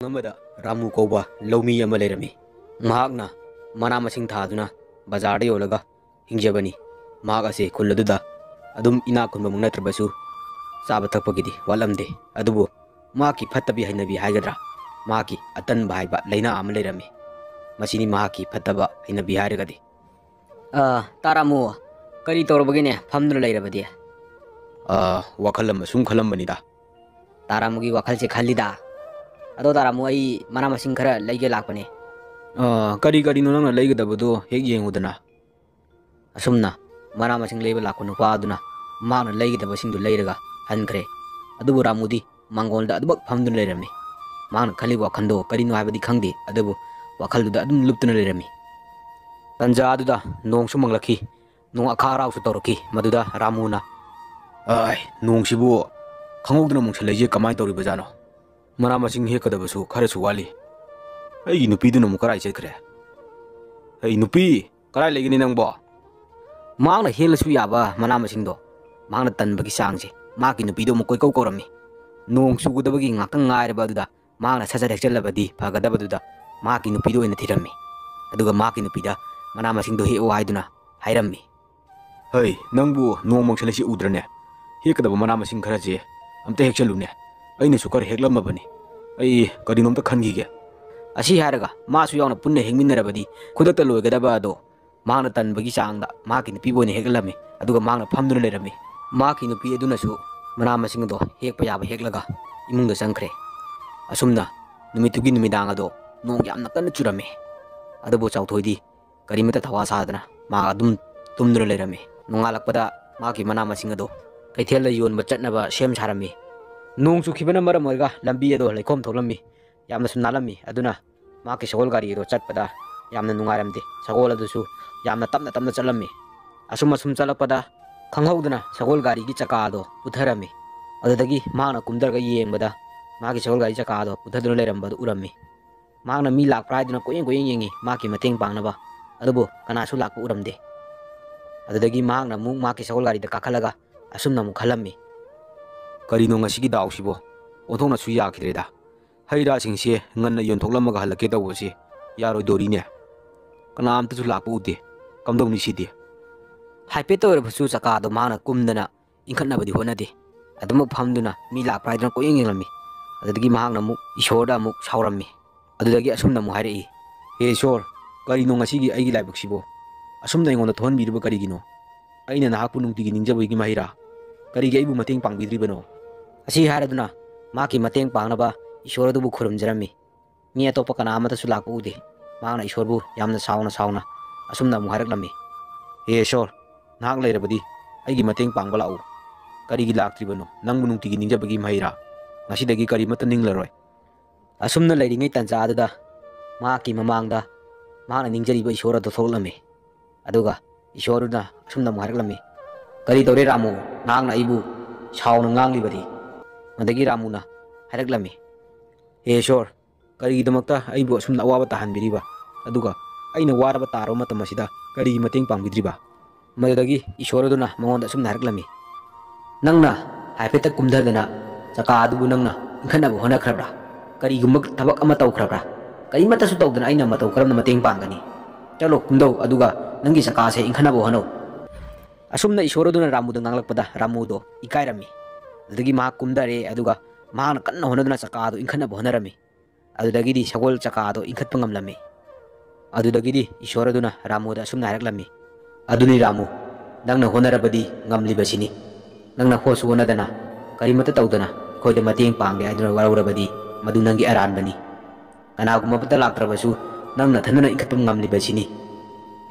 ꯑꯃꯗ ꯔꯥꯃꯨ ꯀꯧꯕ ꯂꯧꯃꯤ ꯑꯃ ꯂꯩꯔꯝꯃꯤ꯫ ꯃꯍꯥꯛꯅ ꯃꯅꯥ ꯃꯁꯤꯡ ꯊꯥꯗꯨꯅ ꯕꯖꯥꯔꯗ ꯌꯣꯜꯂꯒ ꯍꯤꯡꯖꯕꯅꯤ꯫ ꯃꯍꯥꯛ ꯑꯁꯤ ꯈꯨꯜ ꯑꯗꯨꯗ ꯑꯗꯨꯝ ꯏꯅꯥꯛ ꯈꯨꯟꯕꯃꯛ ꯅꯠꯇ꯭ꯔꯕꯁꯨ ꯆꯥꯕ ꯊꯛꯄꯒꯤꯗꯤ ꯋꯥꯠꯂꯝꯗꯦ꯫ ꯑꯗꯨꯕꯨ ꯃꯍꯥꯛꯀꯤ ꯐꯠꯇꯕꯤ ꯍꯩꯅꯕꯤ ꯍꯥꯏꯒꯗ꯭ꯔꯥ, ꯃꯍꯥꯛꯀꯤ ꯑꯇꯟꯕ ꯍꯥꯏꯕ ꯂꯥꯏꯅꯥ ꯑꯃ ꯂꯩꯔꯝꯃꯤ꯫ ꯃꯁꯤꯅꯤ ꯃꯍꯥꯛꯀꯤ ꯐꯠꯇꯕ ꯍꯩꯅꯕꯤ ꯍꯥꯏꯔꯒꯗꯤ꯫ ꯑ, ꯇꯥꯔꯥꯃꯨ, ꯀꯔꯤ ꯇꯧꯔꯕꯒꯤꯅꯦ ꯐꯝꯗꯨꯅ ꯂꯩꯔꯕꯗꯤ? ꯑ, ꯋꯥꯈꯜ ꯑꯃ ꯁꯨꯝ ꯈꯜꯂꯝꯕꯅꯤꯗ꯫ ꯇꯥꯔꯥꯃꯨꯒꯤ ꯋꯥꯈꯜꯁꯦ ꯈꯜꯂꯤꯗ꯫ ꯑꯗꯣ ꯇꯥꯔꯥꯃꯨ, ꯑꯩ ꯃꯅꯥ ꯃꯁꯤꯡ ꯈꯔ ꯂꯩꯒꯦ ꯂꯥꯛꯄꯅꯦ꯫ ꯑ, ꯀꯔꯤ ꯀꯔꯤꯅꯣ ꯅꯪꯅ ꯂꯩꯒꯗꯕꯗꯣ ꯍꯦꯛ ꯌꯦꯡꯉꯨꯗꯅ꯫ ꯑꯁꯨꯝꯅ ꯃꯅꯥ ꯃꯁꯤꯡ ꯂꯩꯕ ꯂꯥꯛꯄ ꯅꯨꯄꯥ ꯑꯗꯨꯅ ꯃꯍꯥꯛꯅ ꯂꯩꯒꯗꯕꯁꯤꯡꯗꯨ ꯂꯩꯔꯒ ꯍꯟꯈ꯭ꯔꯦ꯫ ꯑꯗꯨꯕꯨ ꯔꯥꯃꯨꯗꯤ ꯃꯥꯡꯒꯣꯜꯗ ꯑꯗꯨꯃꯛ ꯐꯝꯗꯨꯅ ꯂꯩꯔꯝꯃꯤ꯫ ꯃꯍꯥꯛꯅ ꯈꯜꯂꯤꯕ ꯋꯥꯈꯜꯗꯣ ꯀꯔꯤꯅꯣ ꯍꯥꯏꯕꯗꯤ ꯈꯪꯗꯦ, ꯑꯗꯨꯕꯨ ꯋꯥꯈꯜꯗꯨꯗ ꯑꯗꯨꯝ ꯂꯨꯞꯇꯨꯅ ꯂꯩꯔꯝꯃꯤ꯫ ꯇꯟꯖꯥ ꯑꯗꯨꯗ ꯅꯣꯡꯁꯨ ꯃꯪꯂꯛꯈꯤ꯫ ꯅꯣꯡ ꯑꯈꯥꯛ ꯑꯔꯥꯎꯁꯨ ꯇꯧꯔꯛꯈꯤ꯫ ꯃꯗꯨꯗ ꯔꯥꯃꯨꯅ, "ꯑꯥꯏ, ꯅꯣꯡꯁꯤꯕꯨ ꯈꯪꯍꯧꯗꯅ ꯃꯨꯛꯁꯜꯂꯛꯏꯁꯦ ꯀꯃꯥꯏꯅ ꯇꯧꯔꯤꯕꯖꯥꯠꯅꯣ? ꯃꯅꯥ ꯃꯁꯤꯡ ꯍꯦꯛꯀꯗꯕꯁꯨ ꯈꯔꯁꯨ ꯋꯥꯠꯂꯤ꯫ ꯑꯩꯒꯤ ꯅꯨꯄꯤꯗꯨꯅ ꯑꯃꯨꯛ ꯀꯔꯥꯏ ꯆꯠꯈ꯭ꯔꯦ? ꯑꯩ ꯅꯨꯄꯤ, ꯀꯔꯥꯏ ꯂꯩꯒꯅꯤ ꯅꯪꯕꯣ?" ꯃꯍꯥꯛꯅ ꯍꯦꯛꯂꯁꯨ ꯌꯥꯕ ꯃꯅꯥ ꯃꯁꯤꯡꯗꯣ ꯃꯍꯥꯛꯅ ꯇꯟꯕꯒꯤ ꯆꯥꯡꯁꯦ, ꯃꯍꯥꯛꯀꯤ ꯅꯨꯄꯤꯗꯣ ꯑꯃꯨꯛ ꯀꯣꯏꯀꯧ ꯀꯧꯔꯝꯃꯤ꯫ ꯅꯣꯡ ꯆꯨꯒꯗꯕꯒꯤ ꯉꯥꯛꯇꯪ ꯉꯥꯏꯔꯕ ꯑꯗꯨꯗ ꯃꯍꯥꯛꯅ ꯁꯠ ꯁꯠ ꯍꯦꯛꯆꯜꯂꯕꯗꯤ ꯐꯒꯗꯕꯗꯨꯗ ꯃꯍꯥꯛꯀꯤ ꯅꯨꯄꯤꯗ ꯑꯣꯏꯅ ꯊꯤꯔꯝꯃꯤ꯫ ꯑꯗꯨꯒ ꯃꯍꯥꯛꯀꯤ ꯅꯨꯄꯤꯗ ꯃꯅꯥ ꯃꯁꯤꯡꯗꯣ ꯍꯦꯛꯑꯣ ꯍꯥꯏꯗꯨꯅ ꯍꯥꯏꯔꯝꯃꯤ꯫ "ꯍꯩ, ꯅꯪꯕꯨ ꯅꯣꯡ ꯃꯪꯁꯜꯂꯛꯏꯁꯤ ꯎꯗ꯭ꯔꯅꯦ? ꯍꯦꯛꯀꯗꯕ ꯃꯅꯥ ꯃꯁꯤꯡ ꯈꯔꯁꯦ ꯑꯝꯇ ꯍꯦꯛꯆꯜꯂꯨꯅꯦ꯫ ꯑꯩꯅꯁꯨ ꯈꯔ ꯍꯦꯛꯂꯝꯃꯕꯅꯤ꯫ ꯑꯩ ꯀꯔꯤꯅꯣꯝꯇ ꯈꯟꯈꯤꯒꯦ꯫" ꯑꯁꯤ ꯍꯥꯏꯔꯒ ꯃꯥꯁꯨ ꯌꯥꯎꯅ ꯄꯨꯟꯅ ꯍꯦꯛꯃꯤꯟꯅꯔꯕꯗꯤ ꯈꯨꯗꯛꯇ ꯂꯣꯏꯒꯗꯕ ꯑꯗꯣ ꯃꯍꯥꯛꯅ ꯇꯟꯕꯒꯤ ꯆꯥꯡꯗ ꯃꯍꯥꯛꯀꯤ ꯅꯨꯄꯤꯕꯨ ꯑꯣꯏꯅ ꯍꯦꯛꯍꯜꯂꯝꯃꯤ꯫ ꯑꯗꯨꯒ ꯃꯍꯥꯛꯅ ꯐꯝꯗꯨꯅ ꯂꯩꯔꯝꯃꯤ꯫ ꯃꯍꯥꯛꯀꯤ ꯅꯨꯄꯤ ꯑꯗꯨꯅꯁꯨ ꯃꯅꯥ ꯃꯁꯤꯡ ꯑꯗꯣ ꯍꯦꯛꯄ ꯌꯥꯕ ꯍꯦꯛꯂꯒ ꯏꯃꯨꯡꯗ ꯆꯪꯈ꯭ꯔꯦ꯫ ꯑꯁꯨꯝꯅ ꯅꯨꯃꯤꯠꯇꯨꯒꯤ ꯅꯨꯃꯤꯗꯥꯡ ꯑꯗꯣ ꯅꯣꯡ ꯌꯥꯝꯅ ꯀꯟꯅ ꯆꯨꯔꯝꯃꯤ꯫ ꯑꯗꯨꯕꯨ ꯆꯥꯎꯊꯣꯏꯗꯤ ꯀꯔꯤꯃꯠꯇ ꯊꯋꯥ ꯁꯥꯗꯅ ꯃꯥ ꯑꯗꯨꯝ ꯇꯨꯝꯗꯨꯅ ꯂꯩꯔꯝꯃꯤ꯫ ꯅꯣꯡꯉꯥꯜꯂꯛꯄꯗ ꯃꯍꯥꯛꯀꯤ ꯃꯅꯥ ꯃꯁꯤꯡ ꯑꯗꯣ ꯀꯩꯊꯦꯜꯗ ꯌꯣꯟꯕ ꯆꯠꯅꯕ ꯁꯦꯝ ꯁꯥꯔꯝꯃꯤ꯫ ꯅꯣꯡ ꯆꯨꯈꯤꯕꯅ ꯃꯔꯝ ꯑꯣꯏꯔꯒ ꯂꯝꯕꯤ ꯑꯗꯣ ꯂꯩꯈꯣꯝ ꯊꯣꯛꯂꯝꯃꯤ꯫ ꯌꯥꯝꯅꯁꯨ ꯅꯥꯜꯂꯝꯃꯤ꯫ ꯑꯗꯨꯅ ꯃꯍꯥꯛꯀꯤ ꯁꯒꯣꯜ ꯒꯥꯔꯤ ꯑꯗꯣ ꯆꯠꯄꯗ ꯌꯥꯝꯅ ꯅꯨꯡꯉꯥꯏꯔꯝꯗꯦ꯫ ꯁꯒꯣꯜ ꯑꯗꯨꯁꯨ ꯌꯥꯝꯅ ꯇꯞꯅ ꯇꯞꯅ ꯆꯠꯂꯝꯃꯤ꯫ ꯑꯁꯨꯝ ꯑꯁꯨꯝ ꯆꯠꯂꯛꯄꯗ ꯈꯪꯍꯧꯗꯅ ꯁꯒꯣꯜ ꯒꯥꯔꯤꯒꯤ ꯆꯀꯥ ꯑꯗꯣ ꯄꯨꯊꯔꯝꯃꯤ꯫ ꯑꯗꯨꯗꯒꯤ ꯃꯍꯥꯛꯅ ꯀꯨꯝꯊꯔꯒ ꯌꯦꯡꯕꯗ ꯃꯍꯥꯛꯀꯤ ꯁꯒꯣꯜ ꯒꯥꯔꯤ ꯆꯀꯥ ꯑꯗꯣ ꯄꯨꯊꯗꯨꯅ ꯂꯩꯔꯝꯕꯗꯨ ꯎꯔꯝꯃꯤ꯫ ꯃꯍꯥꯛꯅ ꯃꯤ ꯂꯥꯛꯄ꯭ꯔꯥ ꯍꯥꯏꯗꯨꯅ ꯀꯣꯏꯌꯦꯡ ꯀꯣꯏꯌꯦꯡ ꯌꯦꯡꯉꯤ ꯃꯍꯥꯛꯀꯤ ꯃꯇꯦꯡ ꯄꯥꯡꯅꯕ꯫ ꯑꯗꯨꯕꯨ ꯀꯅꯥꯁꯨ ꯂꯥꯛꯄ ꯎꯔꯝꯗꯦ꯫ ꯑꯗꯨꯗꯒꯤ ꯃꯍꯥꯛꯅ ꯑꯃꯨꯛ ꯃꯍꯥꯛꯀꯤ ꯁꯒꯣꯜ ꯒꯥꯔꯤꯗ ꯀꯥꯈꯠꯂꯒ ꯑꯁꯨꯝꯅ ꯑꯃꯨꯛ ꯈꯜꯂꯝꯃꯤ꯫ "ꯀꯔꯤꯅꯣ ꯉꯁꯤꯒꯤ ꯗꯥꯎꯁꯤꯕꯣ? ꯑꯣꯟꯊꯣꯛꯅꯁꯨ ꯌꯥꯈꯤꯗ꯭ꯔꯦꯗ꯫ ꯍꯩ ꯔꯥꯁꯤꯡꯁꯦ ꯉꯟꯅ ꯌꯣꯟꯊꯣꯛꯂꯝꯃꯒ ꯍꯜꯂꯛꯀꯦ ꯇꯧꯕꯁꯤ ꯌꯥꯔꯣꯏꯗꯣꯔꯤꯅꯦ꯫ ꯀꯅꯥꯝꯇꯁꯨ ꯂꯥꯛꯄ ꯎꯗꯦ꯫ ꯀꯝꯗꯧꯅꯤ ꯁꯤꯗꯤ?" ꯍꯥꯏꯐꯦꯠꯇ ꯑꯣꯏꯔꯕꯁꯨ ꯆꯀꯥꯗꯣ ꯃꯍꯥꯛꯅ ꯀꯨꯝꯗꯅ ꯏꯟꯈꯠꯅꯕꯗꯤ ꯍꯣꯠꯅꯗꯦ꯫ ꯑꯗꯨꯃꯛ ꯐꯝꯗꯨꯅ ꯃꯤ ꯂꯥꯛꯄ꯭ꯔꯥ ꯍꯥꯏꯗꯨꯅ ꯀꯣꯏꯌꯦꯡ ꯌꯦꯡꯂꯝꯃꯤ꯫ ꯑꯗꯨꯗꯒꯤ ꯃꯍꯥꯛꯅ ꯑꯃꯨꯛ ꯏꯁꯣꯔꯗ ꯑꯃꯨꯛ ꯁꯥꯎꯔꯝꯃꯤ꯫ ꯑꯗꯨꯗꯒꯤ ꯑꯁꯨꯝꯅ ꯑꯃꯨꯛ ꯍꯥꯏꯔꯛꯏ, "ꯍꯦ ꯏꯁꯣꯔ, ꯀꯔꯤꯅꯣ ꯉꯁꯤꯒꯤ ꯑꯩꯒꯤ ꯂꯥꯏꯕꯛꯁꯤꯕꯣ? ꯑꯁꯨꯝꯅ ꯑꯩꯉꯣꯟꯗ ꯊꯣꯛꯍꯟꯕꯤꯔꯤꯕ ꯀꯔꯤꯒꯤꯅꯣ? ꯑꯩꯅ ꯅꯍꯥꯛꯄꯨ ꯅꯨꯡꯇꯤꯒꯤ ꯅꯤꯡꯖꯕꯒꯤ ꯃꯍꯩꯔꯥ? ꯀꯔꯤꯒꯤ ꯑꯩꯕꯨ ꯃꯇꯦꯡ ꯄꯥꯡꯕꯤꯗ꯭ꯔꯤꯕꯅꯣ?" ꯑꯁꯤ ꯍꯥꯏꯔꯗꯨꯅ ꯃꯍꯥꯛꯀꯤ ꯃꯇꯦꯡ ꯄꯥꯡꯅꯕ ꯏꯁꯣꯔ ꯑꯗꯨꯕꯨ ꯈꯨꯔꯨꯝꯖꯔꯝꯃꯤ꯫ ꯃꯤ ꯑꯇꯣꯞꯄ ꯀꯅꯥ ꯑꯃꯠꯇꯁꯨ ꯂꯥꯛꯄ ꯎꯗꯦ꯫ ꯃꯍꯥꯛꯅ ꯏꯁꯣꯔꯕꯨ ꯌꯥꯝꯅ ꯁꯥꯎꯅ ꯁꯥꯎꯅ ꯑꯁꯨꯝꯅ ꯑꯃꯨꯛ ꯍꯥꯏꯔꯛꯂꯝꯃꯤ, "ꯍꯦ ꯏꯁꯣꯔ, ꯅꯍꯥꯛ ꯂꯩꯔꯕꯗꯤ ꯑꯩꯒꯤ ꯃꯇꯦꯡ ꯄꯥꯡꯕ ꯂꯥꯛꯎ꯫ ꯀꯔꯤꯒꯤ ꯂꯥꯛꯇ꯭ꯔꯤꯕꯅꯣ? ꯅꯪꯕꯨ ꯅꯨꯡꯇꯤꯒꯤ ꯅꯤꯡꯖꯕꯒꯤ ꯃꯍꯩꯔꯥ? ꯉꯁꯤꯗꯒꯤ ꯀꯔꯤꯃꯠꯇ ꯅꯤꯡꯂꯔꯣꯏ꯫" ꯑꯁꯨꯝꯅ ꯂꯩꯔꯤꯉꯩ ꯇꯟꯖꯥ ꯑꯗꯨꯗ ꯃꯍꯥꯛꯀꯤ ꯃꯃꯥꯡꯗ ꯃꯍꯥꯛꯅ ꯅꯤꯡꯖꯔꯤꯕ ꯏꯁꯣꯔ ꯑꯗꯨ ꯊꯣꯛꯂꯛꯂꯝꯃꯤ꯫ ꯑꯗꯨꯒ ꯏꯁꯣꯔꯗꯨꯅ ꯑꯁꯨꯝꯅ ꯑꯃꯨꯛ ꯍꯥꯏꯔꯛꯂꯝꯃꯤ, "ꯀꯔꯤ ꯇꯧꯔꯦ ꯔꯥꯃꯨ? ꯅꯍꯥꯛꯅ ꯑꯩꯕꯨ ꯁꯥꯎꯅ ꯉꯥꯡꯂꯤꯕꯗꯤ?" ꯃꯗꯒꯤ ꯔꯥꯃꯨꯅ ꯍꯥꯏꯔꯛꯂꯝꯃꯤ, "ꯍꯦ ꯏꯁꯣꯔ, ꯀꯔꯤꯒꯤꯗꯃꯛꯇ ꯑꯩꯕꯨ ꯑꯁꯨꯝꯅ ꯑꯋꯥꯕ ꯇꯥꯍꯟꯕꯤꯔꯤꯕ? ꯑꯗꯨꯒ ꯑꯩꯅ ꯋꯥꯔꯕ ꯇꯥꯔꯕ ꯃꯇꯝ ꯑꯁꯤꯗ ꯀꯔꯤꯒꯤ ꯃꯇꯦꯡ ꯄꯥꯡꯕꯤꯗ꯭ꯔꯤꯕ?" ꯃꯗꯨꯗꯒꯤ ꯏꯁꯣꯔ ꯑꯗꯨꯅ ꯃꯉꯣꯟꯗ ꯑꯁꯨꯝꯅ ꯍꯥꯏꯔꯛꯂꯝꯃꯤ, "ꯅꯪꯅ ꯍꯥꯏꯐꯦꯠꯇ ꯀꯨꯝꯊꯗꯅ ꯆꯀꯥ ꯑꯗꯨꯕꯨ ꯅꯪꯅ ꯏꯟꯈꯠꯅꯕ ꯍꯣꯠꯅꯈ꯭ꯔꯕ꯭ꯔꯥ? ꯀꯔꯤꯒꯨꯝꯕ ꯊꯕꯛ ꯑꯃ ꯇꯧꯈ꯭ꯔꯕ꯭ꯔꯥ? ꯀꯔꯤꯃꯠꯇꯁꯨ ꯇꯧꯗꯅ ꯑꯩꯅ ꯃꯇꯧ ꯀꯔꯝꯅ ꯃꯇꯦꯡ ꯄꯥꯡꯒꯅꯤ? ꯆꯠꯂꯣ, ꯀꯨꯝꯊꯧ, ꯑꯗꯨꯒ ꯅꯪꯒꯤ ꯆꯀꯥꯁꯦ ꯏꯟꯈꯠꯅꯕ ꯍꯣꯠꯅꯧ꯫" ꯑꯁꯨꯝꯅ ꯏꯁꯣꯔ ꯑꯗꯨꯅ ꯔꯥꯃꯨꯗ ꯉꯥꯡꯂꯛꯄꯗ ꯔꯥꯃꯨꯗꯣ ꯏꯀꯥꯏꯔꯝꯃꯤ꯫ ꯑꯗꯨꯗꯒꯤ ꯃꯍꯥꯛ ꯀꯨꯝꯊꯔꯦ, ꯑꯗꯨꯒ ꯃꯍꯥꯛꯅ ꯀꯟꯅ ꯍꯣꯠꯅꯗꯨꯅ ꯆꯀꯥ ꯑꯗꯨ ꯏꯟꯈꯠꯅꯕ ꯍꯣꯠꯅꯔꯝꯃꯤ꯫ ꯑꯗꯨꯗꯒꯤꯗꯤ ꯁꯒꯣꯜ ꯆꯀꯥ ꯑꯗꯨ ꯏꯟꯈꯠꯄ ꯉꯝꯂꯝꯃꯤ꯫ ꯑꯗꯨꯗꯒꯤꯗꯤ ꯏꯁꯣꯔ ꯑꯗꯨꯅ ꯔꯥꯃꯨꯗ ꯑꯁꯨꯝꯅ ꯍꯥꯏꯔꯛꯂꯝꯃꯤ, "ꯑꯗꯨꯅꯤ ꯔꯥꯃꯨ, ꯅꯪꯅ ꯍꯣꯠꯅꯔꯕꯗꯤ ꯉꯝꯂꯤꯕꯁꯤꯅꯤ꯫ ꯅꯪꯅ ꯍꯣꯠꯁꯨ ꯍꯣꯠꯅꯗꯅ ꯀꯔꯤꯃꯠꯇ ꯇꯧꯗꯅ ꯑꯩꯈꯣꯏꯗ ꯃꯇꯦꯡ ꯄꯥꯡꯒꯦ ꯍꯥꯏꯗꯨꯅ ꯋꯥꯔꯧꯔꯕꯗꯤ ꯃꯗꯨ ꯅꯪꯒꯤ ꯑꯔꯥꯟꯕꯅꯤ꯫ ꯀꯅꯥꯒꯨꯝꯕ ꯑꯃꯠꯇ ꯂꯥꯛꯇ꯭ꯔꯕꯁꯨ ꯅꯪ ꯅꯊꯟꯗꯅ ꯏꯟꯈꯠꯄ ꯉꯝꯂꯤꯕꯁꯤꯅꯤ꯫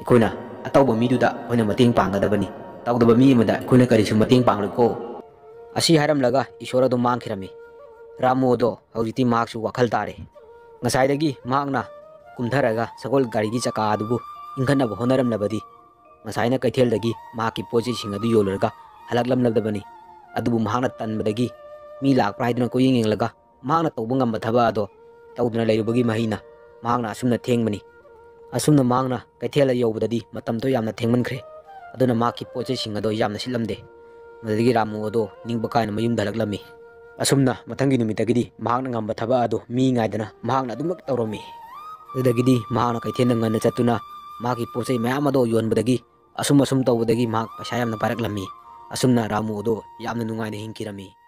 ꯑꯩꯈꯣꯏꯅ ꯑꯇꯧꯕ ꯃꯤꯗꯨꯗ ꯑꯩꯈꯣꯏꯅ ꯃꯇꯦꯡ ꯄꯥꯡꯒꯗꯕꯅꯤ꯫ ꯇꯧꯗꯕ ꯃꯤ ꯑꯃꯗ ꯑꯩꯈꯣꯏꯅ ꯀꯔꯤꯁꯨ ꯃꯇꯦꯡ ꯄꯥꯡꯂꯣꯏꯀꯣ꯫" ꯑꯁꯤ ꯍꯥꯏꯔꯝꯂꯒ ꯏꯁꯣꯔ ꯑꯗꯨ ꯃꯥꯡꯈꯤꯔꯝꯃꯤ꯫ ꯔꯥꯃꯨ ꯑꯗꯣ ꯍꯧꯖꯤꯛꯇꯤ ꯃꯍꯥꯛꯁꯨ ꯋꯥꯈꯜ ꯇꯥꯔꯦ꯫ ꯉꯁꯥꯏꯗꯒꯤ ꯃꯍꯥꯛꯅ ꯀꯨꯝꯊꯔꯒ ꯁꯒꯣꯜ ꯒꯥꯔꯤꯒꯤ ꯆꯀꯥ ꯑꯗꯨꯕꯨ ꯏꯟꯈꯠꯅꯕ ꯍꯣꯠꯅꯔꯝꯂꯕꯗꯤ ꯉꯁꯥꯏꯅ ꯀꯩꯊꯦꯜꯗꯒꯤ ꯃꯍꯥꯛꯀꯤ ꯄꯣꯠ ꯆꯩꯁꯤꯡ ꯑꯗꯨ ꯌꯣꯜꯂꯨꯔꯒ ꯍꯜꯂꯛꯂꯝꯂꯗꯕꯅꯤ꯫ ꯑꯗꯨꯕꯨ ꯃꯍꯥꯛꯅ ꯇꯟꯕꯗꯒꯤ ꯃꯤ ꯂꯥꯛꯄ꯭ꯔꯥ ꯍꯥꯏꯗꯨꯅ ꯀꯣꯏꯌꯦꯡ ꯌꯦꯡꯂꯒ ꯃꯍꯥꯛꯅ ꯇꯧꯕ ꯉꯝꯕ ꯊꯕꯛ ꯑꯗꯣ ꯇꯧꯗꯨꯅ ꯂꯩꯔꯨꯕꯒꯤ ꯃꯍꯩꯅ ꯃꯍꯥꯛꯅ ꯑꯁꯨꯝꯅ ꯊꯦꯡꯕꯅꯤ꯫ ꯑꯁꯨꯝꯅ ꯃꯍꯥꯛꯅ ꯀꯩꯊꯦꯜꯗ ꯌꯧꯕꯗꯗꯤ ꯃꯇꯝꯗꯣ ꯌꯥꯝꯅ ꯊꯦꯡꯃꯟꯈ꯭ꯔꯦ꯫ ꯑꯗꯨꯅ ꯃꯍꯥꯛꯀꯤ ꯄꯣꯠ ꯆꯩꯁꯤꯡ ꯑꯗꯣ ꯌꯥꯝꯅ ꯁꯤꯠꯂꯝꯗꯦ꯫ ꯃꯗꯨꯗꯒꯤ ꯔꯥꯃꯨ ꯑꯗꯣ ꯅꯤꯡꯕ ꯀꯥꯏꯅ ꯃꯌꯨꯝꯗ ꯍꯜꯂꯛꯂꯝꯃꯤ꯫ ꯑꯁꯨꯝꯅ ꯃꯊꯪꯒꯤ ꯅꯨꯃꯤꯠꯇꯒꯤꯗꯤ ꯃꯍꯥꯛꯅ ꯉꯝꯕ ꯊꯕꯛ ꯑꯗꯨ ꯃꯤ ꯉꯥꯏꯗꯅ ꯃꯍꯥꯛꯅ ꯑꯗꯨꯃꯛ ꯇꯧꯔꯝꯃꯤ꯫ ꯑꯗꯨꯗꯒꯤꯗꯤ ꯃꯍꯥꯛꯅ ꯀꯩꯊꯦꯜꯗ ꯉꯟꯅ ꯆꯠꯇꯨꯅ ꯃꯍꯥꯛꯀꯤ ꯄꯣꯠ ꯆꯩ ꯃꯌꯥꯝ ꯑꯗꯣ ꯌꯣꯟꯕꯗꯒꯤ ꯑꯁꯨꯝ ꯑꯁꯨꯝ ꯇꯧꯕꯗꯒꯤ ꯃꯍꯥꯛ ꯄꯩꯁꯥ ꯌꯥꯝꯅ ꯄꯥꯏꯔꯛꯂꯝꯃꯤ꯫ ꯑꯁꯨꯝꯅ ꯔꯥꯃꯨ ꯑꯗꯣ ꯌꯥꯝꯅ ꯅꯨꯡꯉꯥꯏꯅ ꯍꯤꯡꯈꯤꯔꯝꯃꯤ꯫